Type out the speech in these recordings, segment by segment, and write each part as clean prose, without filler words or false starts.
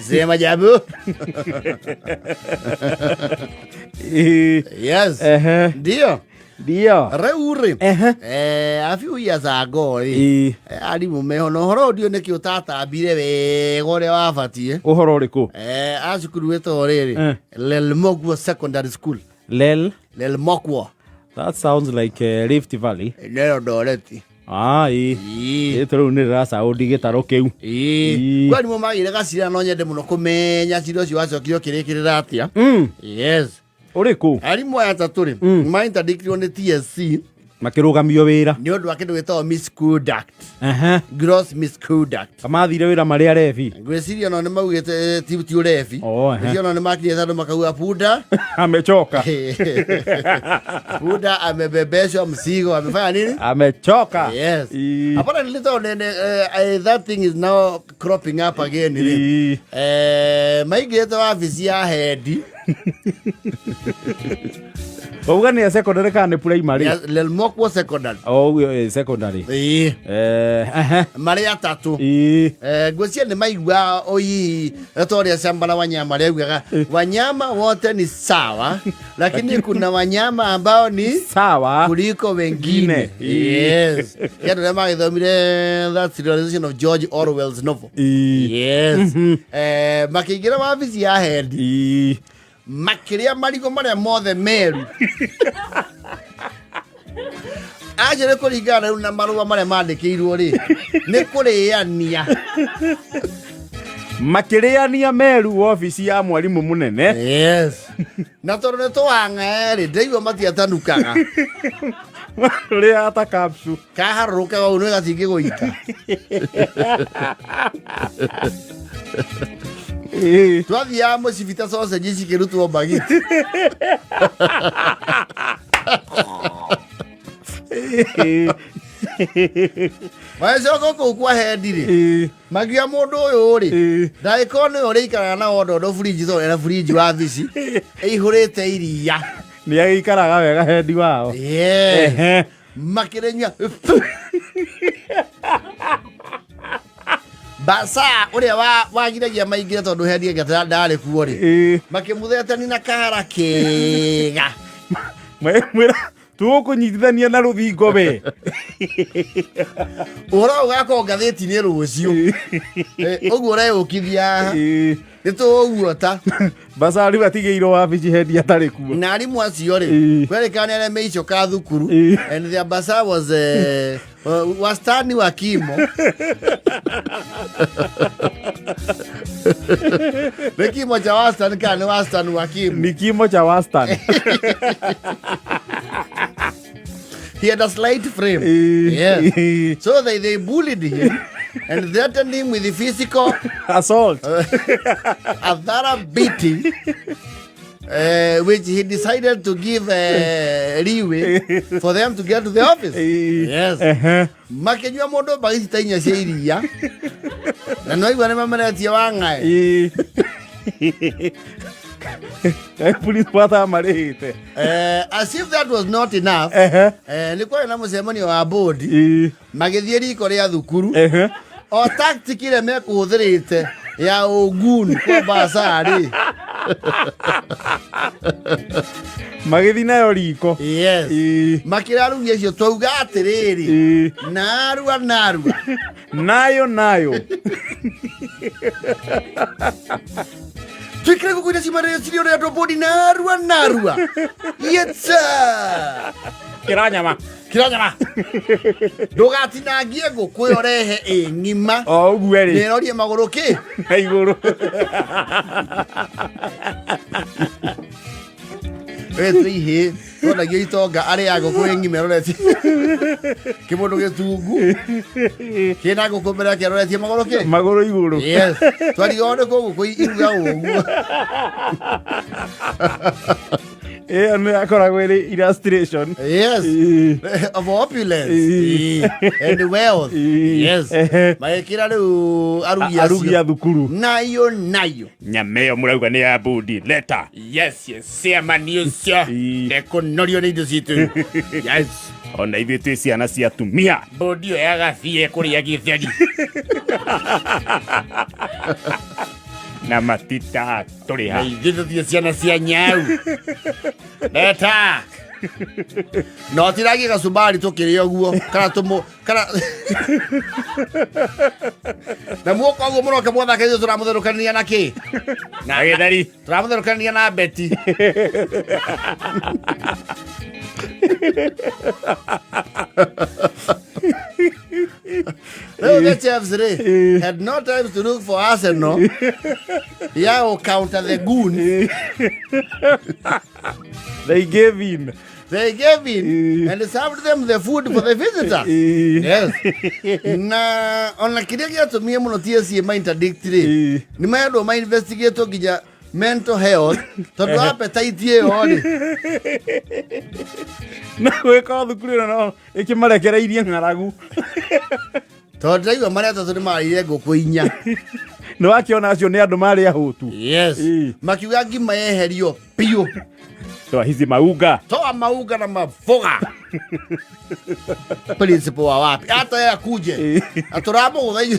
Sema jabu. Yes. Ehe. Ndio. Ndio. Rĩu rĩ Ehe. a few years ago rĩ Ĩĩ. arimũ meho na ũhoro ũyũ ndiũĩ nĩkĩ ũtatambire wega ũrĩa wabatiĩ. Ũhoro ũrĩkũ? A cukuru wĩtagwo rĩrĩ Eh. Lelmokwo Secondary School. Lel. Lelmokwo. That sounds like Rift Valley. Nĩ Eldoret. Ah, ĩĩ. Ĩĩ. Ĩĩ rĩu nĩ rĩracaũndi gĩtarũ kĩu. Ĩĩ. Ĩĩ. Kwani mo magire gacira no nyende mũno kũmenya cira ũcio wacokire ũkĩrĩkĩrĩra atĩa. Yes. Ũrĩkũ? Arimũ aya atatũ rĩ mainterdictirwo nĩ TSC Makĩrũgamio wĩra. nĩ ũndũ wa kĩndũ gĩtagwo misconduct. Ehe. Gross misconduct. Kamathire wĩra marĩ arebi. Ngwĩciria onao nĩ maugĩte ti ũrebi. Oh, ehe. Ngwĩciria onao nĩ makinyĩte andũ makauga punda. Amechoka. Punda amebebeshwa mzigo, amefanya nini? Amechoka. Yes. Ĩĩ. Apparently though, that thing is now cropping up again. Rĩ. Ĩĩ. Maingĩrĩte wabici ya hendi. Wauga nĩ ya secondary kana nĩ primary? Ya Lelmokwo Secondary. Oh, ũguo, secondary. Ĩĩ. Ehe. Marĩ atatũ. Ĩĩ. Ngwĩciria nĩ maigua oi ta ũrĩa shamba la wanyama rĩaugaga wanyama wote ni sawa lakini kuna wanyama ambao ni Sawa. kuliko wengine. Wengine. Yes. Ya andũ arĩa magĩthomire that realization of George Orwell's novel. Ĩĩ. Yes. Makĩingĩra wabici ya hendi Ĩĩ. Makĩrĩa marigũ marĩa mothe meru. Acio nĩ kũringana rĩu na marũa marĩa mandĩkĩirwo rĩ nĩ kũrĩania. Makĩrĩania meru wabici ya mwarimũ mũnene. Yes. Na tondũ nĩ tũwang'ae rĩ, ndĩraigua matiatanukaga. Rĩa ta capsule. Kaharũrũkaga ũũ nĩ gatingĩgũita. Ĩĩ. Twathiaga mũcibi ta sausage cikĩrutwo mbagiti. Ĩĩ. Magĩcoka kũu kwa hendi rĩ, Ĩĩ. makiuga mũndũ ũyũ rĩ, Ĩĩ. ndagĩkorwo nĩwe ũrĩikaraga na wondondo burinji tondũ ena burinji wabici ĩihũrĩte iria. Nĩ agĩikaraga wega hendi wao. Yes. Ehe. Makĩrĩnyua baca ũrĩa wagiragia maingĩre tondũ hendi ĩngĩ ndarĩ kuo rĩ, Ĩĩ. makĩmũthetani na kara kĩga. Mwĩra tũgũkũnyitithania na rũthingo we. Ũhoro ũyũ ũgakorwo ngathĩti-inĩ rũciũ. Ũguo ũreyũkithia haha Ĩĩ. nĩ tũũguota. Baca rĩu atigĩirwo wabici hendi atarĩ kuo. Na arimũ acio rĩ, Ĩĩ. kwerĩkana nĩ arĩa meicoka thukuru. Ĩĩ. And the ambassador was wastani wa kimo. Nĩ kimo cha wastani kana nĩ wastani wa kimo? Nĩ kimo cha wastani. He had a slight frame. Ĩĩ. Yes. Ĩĩ. So they bullied him and threatened him with the physical Assault. A thorough beating, which he decided to give leeway for them to get to the office. Ĩĩ. Yes. Ehe. Makĩnyua mũndũ mbagiti ta inya cia iria na nĩwaigua nĩ mameretie wang'ae. Ĩĩ. Kaĩ police mathaa marĩhĩte. As if that was not enough, Ehe. nĩ kwarĩ na mũcemanio wa bodi. Ĩĩ. Magĩthiĩ riko rĩa thukuru. Ehe. O tactic ĩrĩa mekũhũthĩrĩte ya ũguni kwa basarĩ. Magĩthiĩ nayo riko. Yes. Ĩĩ. Makĩra arugi acio twauga atĩrĩrĩ, Ĩĩ. narua narua. Nayo nayo. Twikire ngũkũ iria cimarĩo cirĩ ũrĩa andũ bodi narua narua. Yes sir. Kĩra nyama. Kira nyama. Ndũgatinangie ngũkũ ĩyo rehe ĩ ng'ima. O ũguo rĩ. Nĩrorie magũrũ kĩ? Na igũrũ. We twĩ ihĩĩ twonagio itonga arĩa ngũkũ ĩ ng'ima ĩroretie kĩmũndũ gĩtungu kĩna ngũkũ mbere yake aroretie magũrũ kĩ? Magũrũ igũrũ. Yes. Twarigwo nĩ kũ ngũkũ irugagwo ũguo. Ĩyo nĩ yakoragwo ĩrĩ illustration. Yes. Ĩĩ. Of opulence. Ĩĩ. Ĩĩ. And wealth. Ĩĩ. Yes. Ehe. Magĩkĩra rĩu arugi Arugi a acio. thukuru. Nayo nayo. Nyama ĩyo mũrauga nĩ ya budi. Leta. Yes, chairman ũcio. Ĩĩ. Ndekũnorio nĩ indo citũ. Yes. Ona ithuĩ twĩ ciana cia atumia. Bodi ĩyo yagathiĩ kũrĩa gĩtheri. Na matitatũrĩha. Ithuĩ tũtirĩ ciana cia nyau. Leta. No tiragie gacumbari tũkĩrĩa ũguo kana tũmũ kana na muoka ũguo mũroke mwathake ithuĩ tũramũtherũkania na kĩ? Na gĩtheri. Tũramũtherũkania na beti. Rĩu the chefs rĩ had no time to look for Arsenal ya gũ counter the goon. They gave in. They gave in and served them the food for the visitors. Yes. Na ona kĩrĩa gĩatũmire mũno TSC ma interdict rĩ nĩ mendwo ma investigate nginya mental health tondũ appetite ĩyo rĩ Na gwĩka thukuru ĩno no ĩkĩmarekereirie ng'aragu. Tondũ ndĩraigua marĩa atatũ nĩ marĩire ngũkũ inya. Nĩ wakĩona acio nĩ andũ marĩ ahũtu. Yes. Makiuga ngima yeherio biũ. Toa hizi mauga. Toa mauga na maboga. Principal wa wapi? Hata yeye akuje. Atũramũgũtha inyuĩ.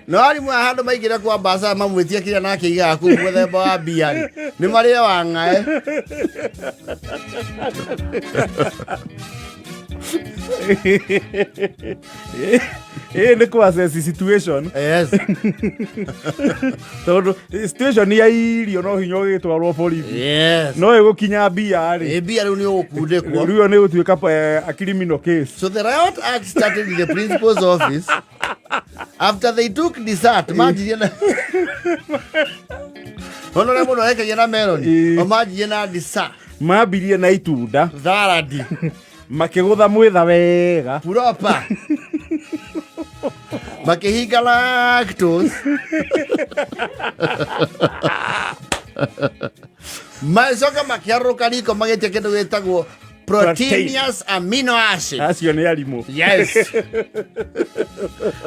No arimũ aya handũ maingĩre kwa mbaca mamwĩtie kĩrĩa nake aigaga kũu mũthemba wa mbia rĩ nĩ marĩe wang'ae. Ĩ nĩ kũ assess situation. Yes. Tondũ situation ya irio no hinya ũgĩtwarwo borithi. Yes. No ĩgũkinya mbia rĩ. Ĩ mbia rĩu nĩ ũgũkundĩkwo. Rĩu ĩyo nĩ ĩgũtuĩka a criminal case. So the riot act started in the principal's office after they took dessert. Manjirie na Ona ũrĩa mũndũ arekagia na melon. O manjirie na dessert. Mambirie na itunda. Tharadi. Makĩgũtha mwĩtha wega. Proper. Makĩhinga lactose. Magĩcoka makĩarũrũka riko magĩtia kĩndũ gĩtagwo proteinous amino acid. Acio nĩ arimũ. Yes.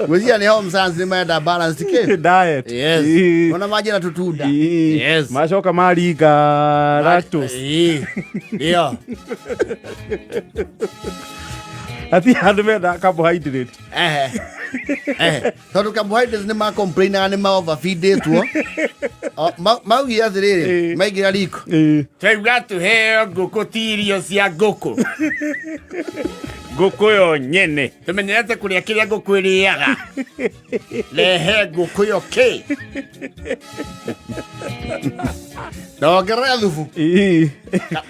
Gwĩciria nĩ home science nĩ marenda balanced kĩ? Diet. Yes. Ii. Ona manjĩra tũtunda. Ii. Yes. Macoka maringa lactose. Ii. Ndio. Hatirĩ handũ menda carbohydrate. Ehe. Ehe. Tondũ carbohydrates nĩ ma complainaga nĩ ma overfeedĩtwo. Maugire atĩrĩrĩ, maingĩra riko. Twauga tũheo ngũkũ ti irio cia ngũkũ. Ngũkũ yo nyene. Tũmenyerete kũrĩa kĩrĩa ngũkũ ĩrĩaga. Rehe ngũkũ yo kĩ. Na wongerere thubu.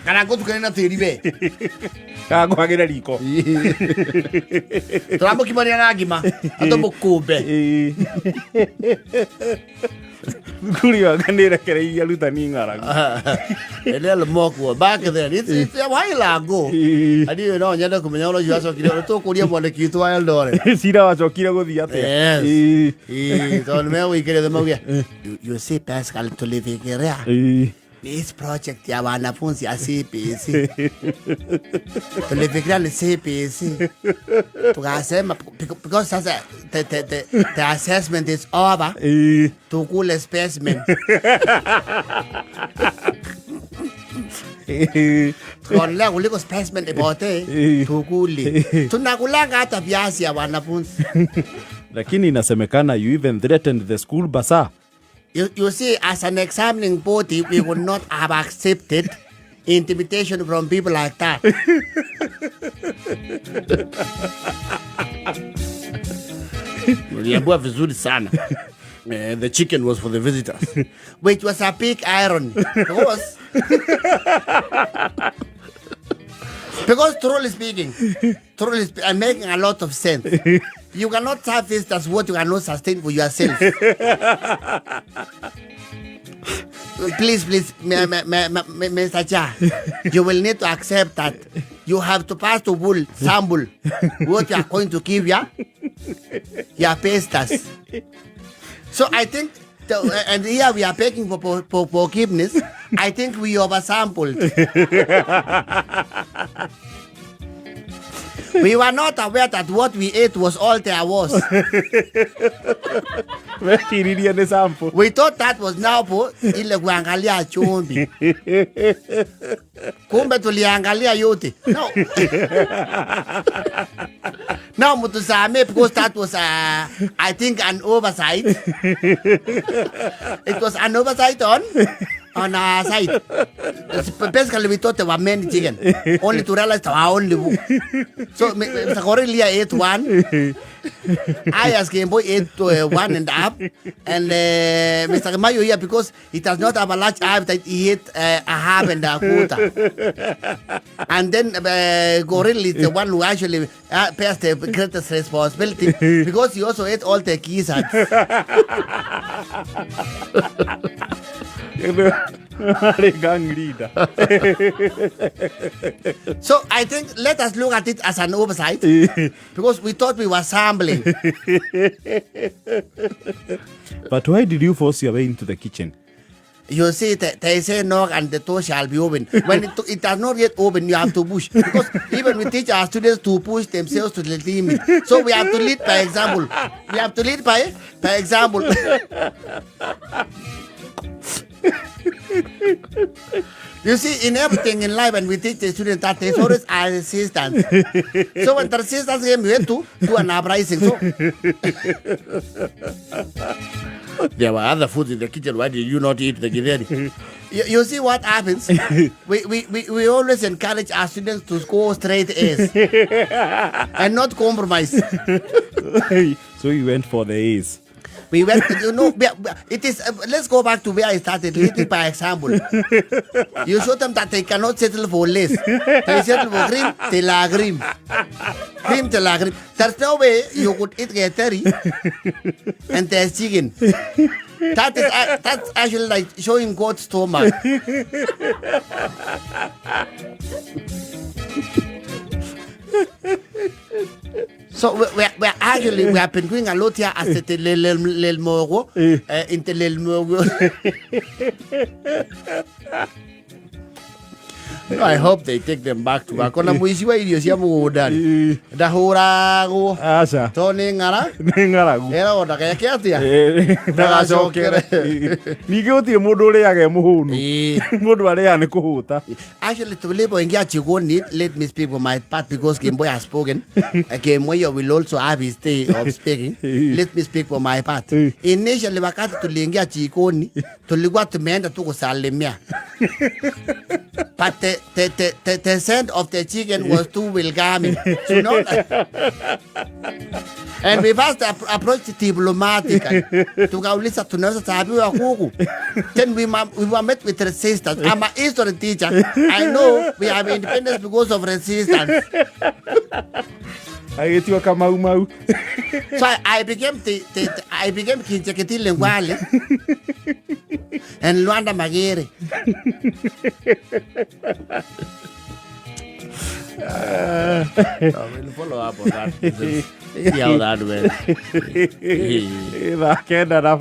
Kana ngũtukanie na tĩri we. Kana ngũhagĩre riko. Tũramũkimania na ngima. Atũmũkũmbe. Thukuru ĩyo anga nĩ ĩrekereirie arutani ng'aragu. Ĩrĩa mokwo back then it's a while ago. Ani no nyende kũmenya ũrĩa ũcio wacokire ũrĩa tũkũria mwandĩki witũ wa Eldoret. Cira wacokire gũthiĩ atĩa? Yes. Ĩĩ, tondũ nĩmegũikĩria thĩ mauge you see Pascal tulifikiria this project ya wanafunzi ya CBC tulifikiria ni CBC tukasema because sasa the assessment is over tukule specimen tukaonelea kuliko specimen ipotee tukule tunakulanga hata viazi ya wanafunzi. Lakini inasemekana you even threatened the school bursar. You see, as an examining body, we would not have accepted intimidation from people like that. Niliambiwa vizuri sana. The chicken was for the visitors, which was a big irony. Because truly speaking, I'm making a lot of sense. You cannot serve visitors what you cannot sustain for yourself. Please, please, Mr. Cha, you will need to accept that you have to pass to bull sample what you are going to give your pastors. So I think, and here we are begging for forgiveness. I think we oversampled. We were not aware that what we ate was all there was. We thought that was now po ile kuangalia chumvi. Kumbe tuliangalia yote. No. Now mutusame because that was I think an oversight. It was an oversight on our side. Basically, we thought there were many chicken, only to realize there were only one. So Mr. Korelia ate one. I as Game Boy ate 1.5, and Mr. Mayo here, because he does not have a large appetite, he ate a half and a quarter. And then Gorilla is the one who actually bears the greatest responsibility because he also ate all the gizzards. Arĩ gang leader. So I think let us look at it as an oversight because we thought we were sampling. But why did you force your way into the kitchen? You see, they say knock and the door shall be open. When it does not yet open, you have to push. Because even we teach our students to push themselves to the limit. So we have to lead by example. We have to lead by example. You see, in everything in life, and we teach the students that there's always a resistance. So when the resistance came, we had to do an uprising. So there were other foods in the kitchen. Why did you not eat the githeri? You see what happens? We always encourage our students to score straight A's and not compromise. So you went for the A's. We went, you know, it is, let's go back to where I started, leading by example. You show them that they cannot settle for less. They settle for cream, de la cream. Cream de la cream. There's no way you could eat githeri and there's chicken. That's actually like showing God's stomach. So we actually we have been doing a lot here as the Lelmogo, in the Lelmogo. I hope they take them back to work. Ona muici wa irio cia mũgũnda rĩ ndahũragwo Aca. tondũ nĩ ng'ara Nĩ ng'aragu. ĩragwo ndageke atĩa Ndagacokere. Ningĩ gũtirĩ mũndũ ũrĩaga e mũhũnu. Mũndũ arĩaga nĩ kũhũta. Actually, tulipoingia jikoni, let me speak for my part because Kimboy has spoken. Kimboy will also have his day of speaking. Let me speak for my part. Initially, wakati tuliingia jikoni, tulikuwa tumeenda tu kusalimia. But the scent of the chicken was too welcoming. You know? And we first approached diplomatically. Tukauliza tunaweza sabiwa kuku. Then we were met with resistance. I'm a history teacher. I know we have independence because of resistance. Agĩtiwa kamau mau. So I became I became Kinjeketile Ngwale and Luanda Magere. We'll follow up on that. See how that went. Thaa kenda na